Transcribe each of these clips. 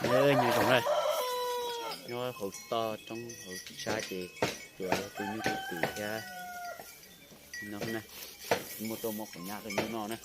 Nyob zoo na, nyob hauv toj roob hauv tshab ces tsuas yog tus nyuj tus twm thiab no na. Muaj tuaj muab quav nyab rau nyuj noj na.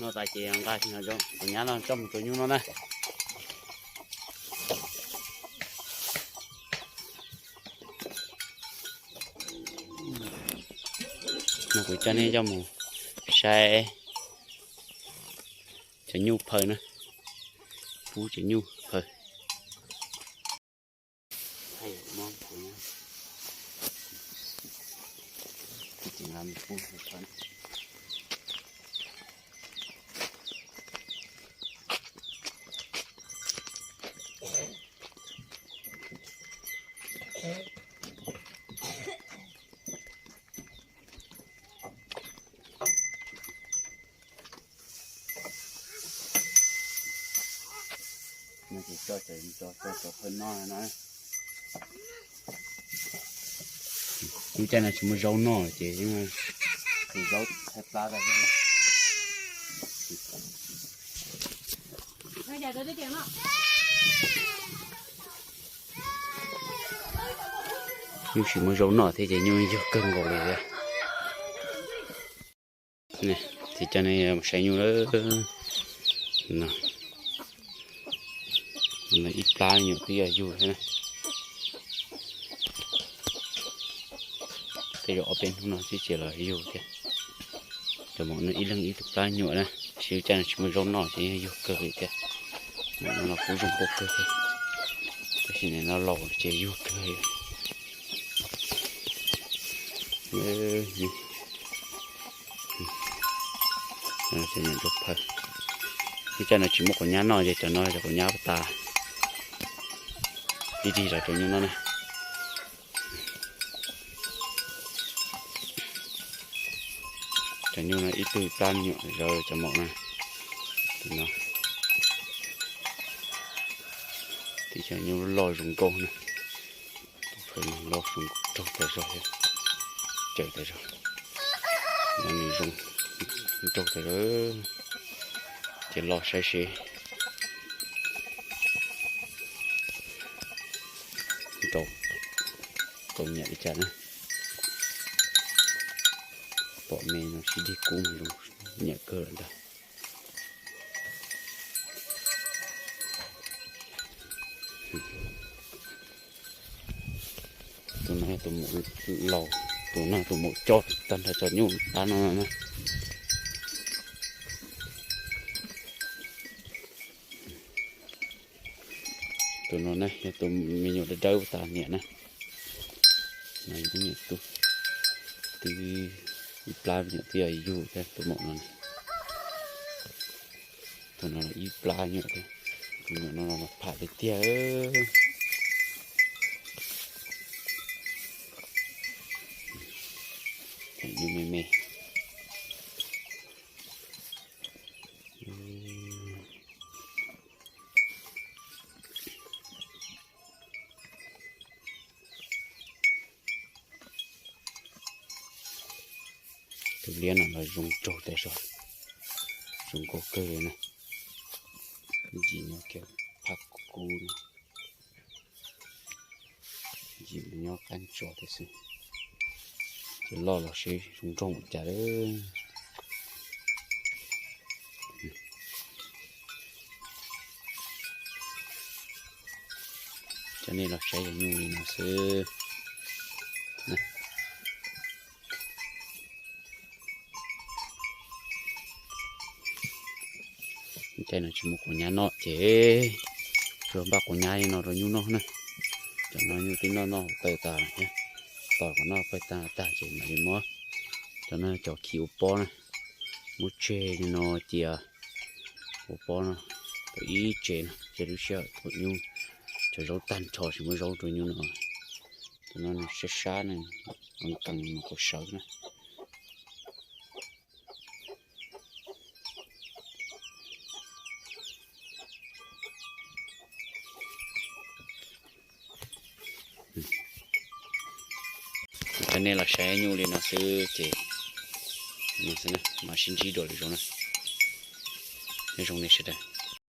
No tas ces nqa quav nyab no coj mus rau nyuj noj na. No kuv coj nej coj mus saib cov nyuj phaw na, pub cov nyuj phaw. Lub caij no tsis muaj zaub noj ces zaub thaij plab tag. Nyuj tsis muaj zaub noj thiab ces nyuj yug kawg nkaus li thiab. Ces coj nej mus saib nyuj lawm. No ib plab nyuam twb yog yug thiab na. Tej zaum ob peb hnub no xwb ces los yug thiab. Cov maum no ib leeg ib tug plab nyuam na, tab sis lub caij no tsis muaj zaub noj ces yog yug kawg li thiab. Maum no los kuj zoo nkauj kawg thiab, tab sis nim no laus ces yug kawg li. Cov nyuam rau phaw. Lub caij no tsis muaj quav nyab noj ces cov no cov quav nyab tas dig dig los rau nyuj noj na. Cov nyuj no ib tug plab nyuam zawv cov maum na. Tim no tib cov nyuj loj zoo nkauj na. Tus phaw no loj zoo nkauj raug tas zog thiab, cawm tas zog. No nws zoo nraug tas zog, ces los saib seb. rau, txaus nyiam li cas na. Pom me no sib dig kub mas zoo nyiam kawg lawm ntag. Tus no yog tus maum laus, tus no tus maum coj tag nrho cov nyuj qab no na. Tus no na yog tus me nyuam dawb dawb tas niam na. Twb ib plab me nyuam twb yog yug thiab tus maum no. Tus no los ib plab nyuam thiab. Tus nyuam no los pham tiag tiag. Nyuj me me. Tus liab no los zoo nraug tas zog, zoo nkauj kawg li na. Ntsim no kiag phaj kub no, ntsim mus nyob qab ntso thiab xwb. Ces loj los seb zoo nraug ua cas lawm. Coj nej los saib yog nyuj li no xwb. Caij no tsis muaj quav nyab noj ces tsuas npaj quav nyab li no rau nyuj noj na. Cov no nyuj twb noj noj hauv taw tas thiab, tos kom noj pawg tag tag ces mam li muab cov no cov khi ua pob na, muab tseg li no cia ua pob no, tau ib tsev no ces lub sij hawm thaum nyuj cov zaub tag nrho tsis muaj zaub rau nyuj no. Tus no nws sab sab ne, nkees nkees nws quav sawv na. Coj nej los saib nyuj li no xwb ces no xwb na, mam sib ntsib dua lwm zaus na. Nyob zoo nej sawv daws.